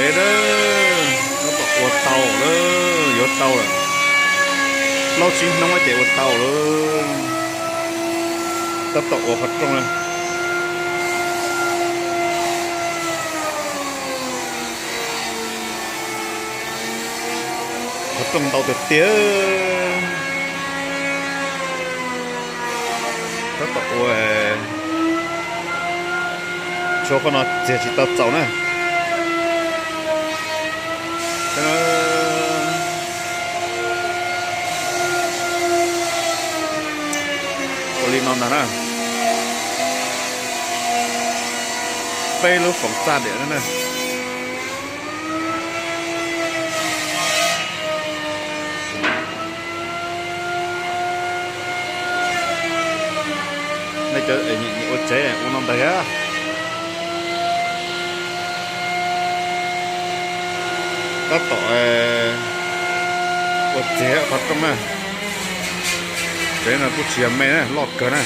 Tab tom ua tau lawm, yuav tau lawm. Plaub tsib hnub ces ua tau lawm. Tab tom ua qhov rooj. Qhov rooj ntau tiag tiag. Tab tom ua, tshuav qhov no txiav tsis tau txaus na. Ua li no ntag na. Peb lub foom txaj diam na. Nej cov nyiam ua tsev ua no ntag thiab. Tab tom ua txiav qhov rooj na. Tsev no kuj tsis yog me na, loj kawg na.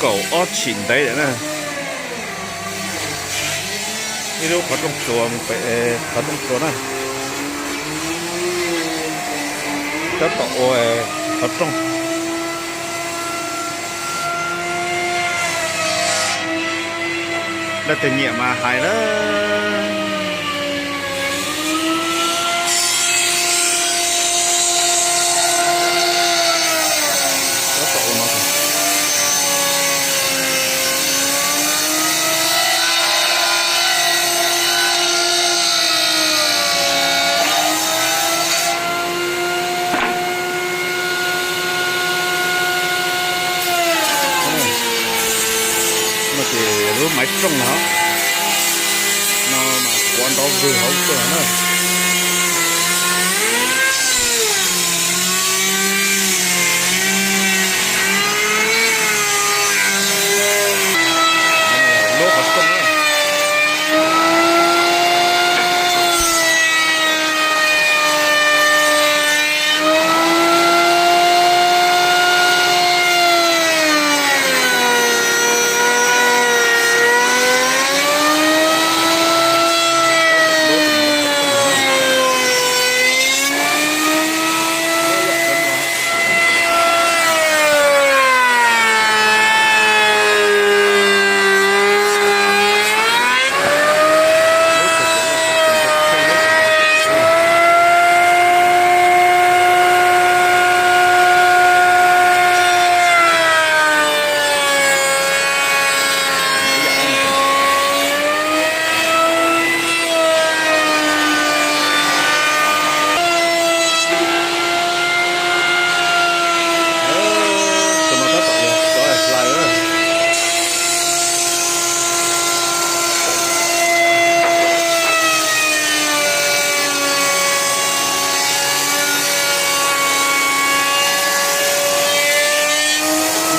Kaum ob tshim ntev lawm na. Ib lub qhov rooj tsuas mus pem qhov rooj tsuas na. Tab tom ua qhov rooj. Leej twg nyiam mas hais na. No ces lub maiv rooj no, no mas kuav nrov vwg hauv tuaj na. Lub qhov rooj na.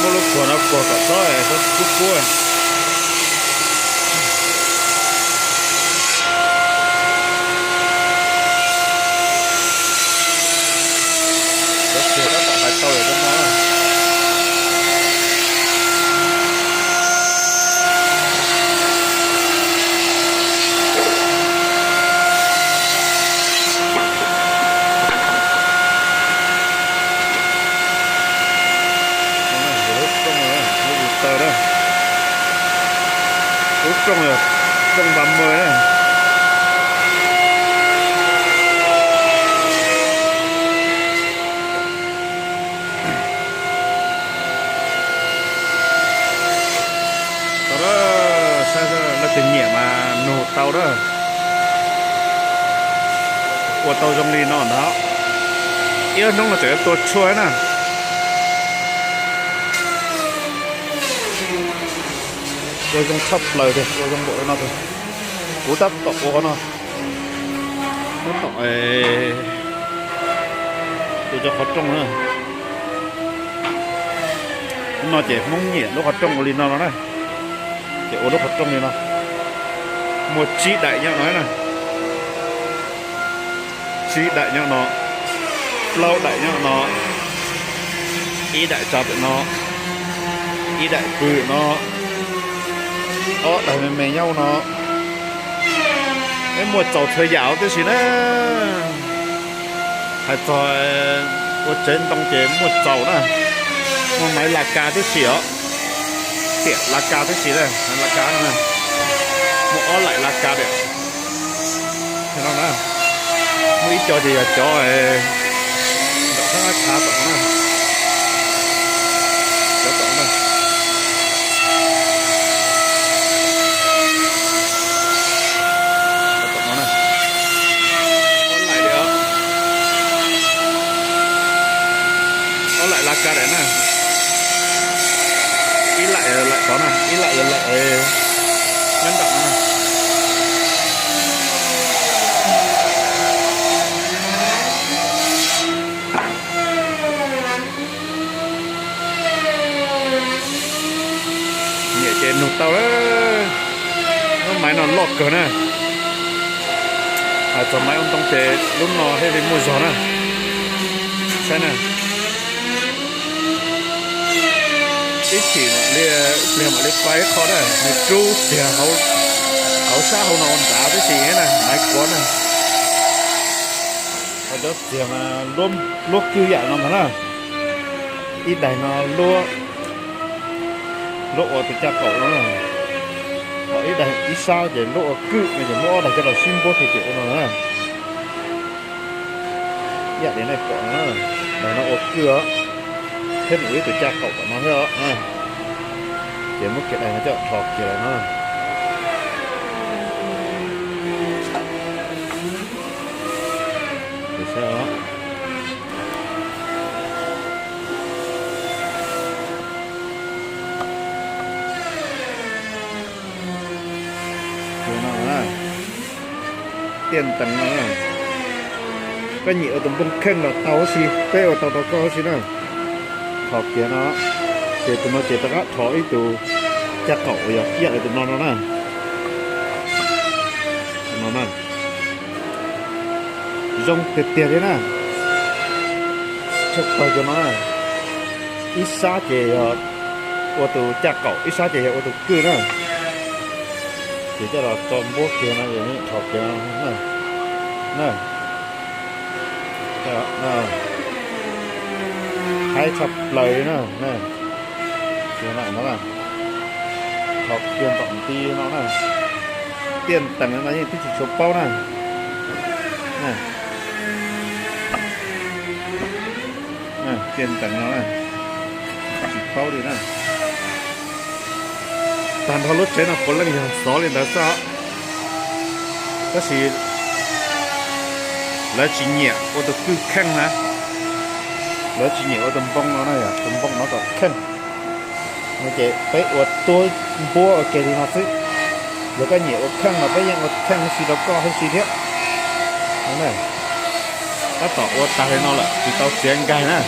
Muab lub kuag no kuag kom txhob kub kub. Cov txiag tab tom hlais tau lawm cov no. Lub rooj, lub taw na. Lub rooj, rooj ba mươi na. Tau lawm, saib leej twg nyiam mas nug tau na. Ua tau zoo li no ntag. Ib ob hnub no tseem yuav tua tshuaj na. Ua zoo tshaj plaws tiag, ua zoo npaum li no tiag. Kuv tab tom ua qhov no, tab tom ua cov qhov rooj na. Hnub no ces Hmoob nyiam lub qhov rooj ua li no no na. Ces ua lub qhov rooj li no, muaj tsib daim nyob no na. Tsib daim nyob no, plaub daim nyob no, ib daim tso pem no, ib daim pw no, ob daim me me nyob no, Muaj txaus txhua yam tib si na. Hais txog ua tsev ntoo ces muaj txaus na. Muaj maiv la ka tib si os. Tiam la ka tib si na, la ka no na. Muaj ob laim la ka tiam no na. Muaj ib co ces yog cov nram thab ab khav tom no na. Cov tom no na. Ob laim li, ob laim la ka daim na. Ib laim laim tod na, ib laim laim nyob nram no na. Nyiam ces nug tau lawm. Lub maiv no loj kawg na. Hais txog maiv ua ntoo ces lub no thiaj li muaj zog na. Saib na. Ib chim mam li, ib pliag mam li pais ib qho na, nws rub txiag hauv sab hauv no ua nrad tib si na, maiv kuav na. Ho cov txiag mas luab kwj yam no ntag na. Ib daim no luab, luab ua tus caj qaum no na. Ho ib daim ib sab ces luab ua kwj no ces muab ob daim coj los sib npuab kiag ces ua no na. Ib yam li nej pom no, daim no ua kwj os, thiab nws ua ib tus caj qaum tom no thiab os. Ces muab kiag daim no coj rho kiag lawm no. Tiaj ntees no, koj nyiam ua tus npoo kheej los tau huv si, peb ua tau tau koj huv si na. Rho kiag no, ces tus no ces rov qab rho ib tus caj qaum uas yog ib yam li tus no no na. No na. Zoo tiag tiag li na. Tshaj tawg cov no na. Ib sab ces yog ua tus caj qaum, ib sab ces yog ua tus kwj na. Ces coj los tso npuab kiag no, rho kiag no na. Haib tshaj plaws li na. Rho kiag ntom nti no na. Tiaj ntees no yeej twb tsis tshua paub na. Tiaj ntees no tsis paub li na. Tag nrho lub tsev no puav leej yog xov li ntawd xwb. Tab sis lawv tsis nyiam ua tus kwj kheej na. Lawv tsis nyiam ua tus npoo no na, yog tus npoo no kom kheej no ces peb ua tuab npuab ua ke li no xwb. Yog koj nyiam ua kheej los peb yeej ua kheej huv si rau koj huv si thiab. Tab tom ua tag li no lawm tsis tau txiav nkaig na.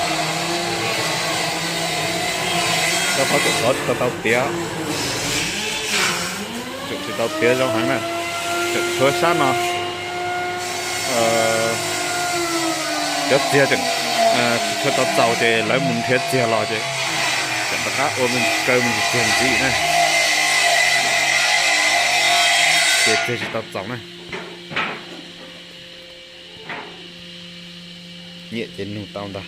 Koj pab tseem xov tsis tau tau tiav. Tseem tsis tau tiav zoo heev na. Tseem tshuav sab no. Cov txiag tseem tsis tshua tau txaus ces lawv mus nrhiav txiag los ces tseem rov qab ua me kaw me ntsis txiag ntxiv na. Ces txiag tsis tau txaus na. Nyiam ces nug tau ntag.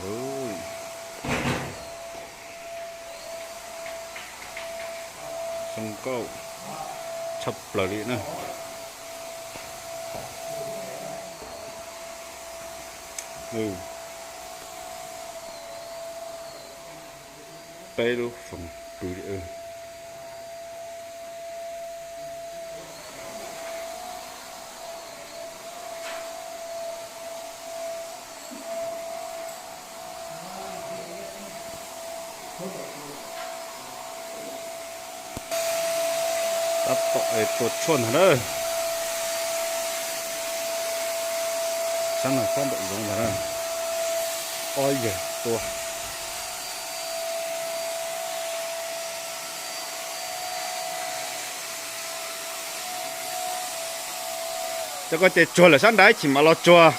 Zoo nkauj tshaj plaws li na. Peb lub foom pw li. Tab tom tua tshuaj ntag na. Sab no xob npaum zoov ntag na. Ob yawg tua. Cov ko ces tsuag lawm, sab nrad ib chim mam los tsuag.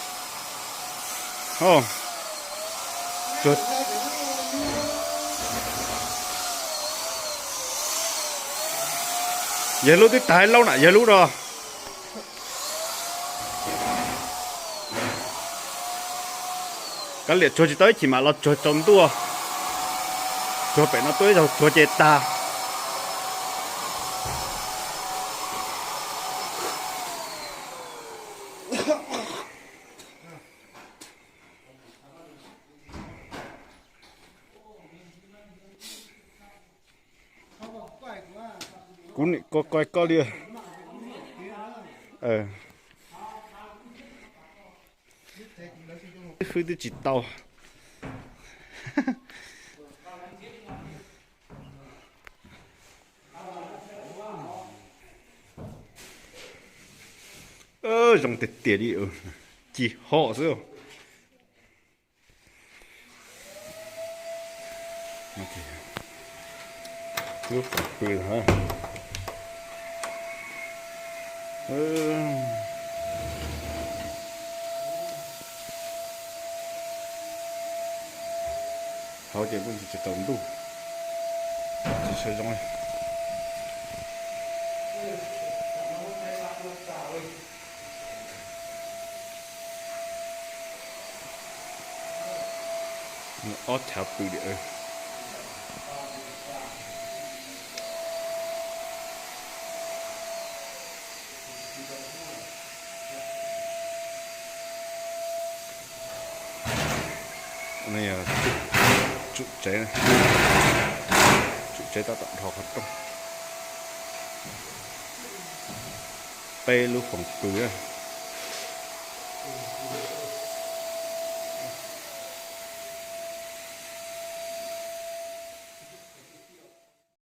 Yawg lub twb tag laub na, yawg lub no. Kav liam tsuag tsis tau ib chim mam los tsuag tsaus ntuj. Tsuag pem no tuaj ib zaug tsuag ces tag. Kuv nim ko ko koj li. Ib fwb twb tsis tau. Zoo tiag tiag li, ci hom xwb. Lub foom pw. Hauv ces kuj tsis tsaus ntuj, tsis sawv zoo. Ob chav pw li. Tsum tsev, tsum tsev tab tom dhos qhov rooj. Peb lub foom pw.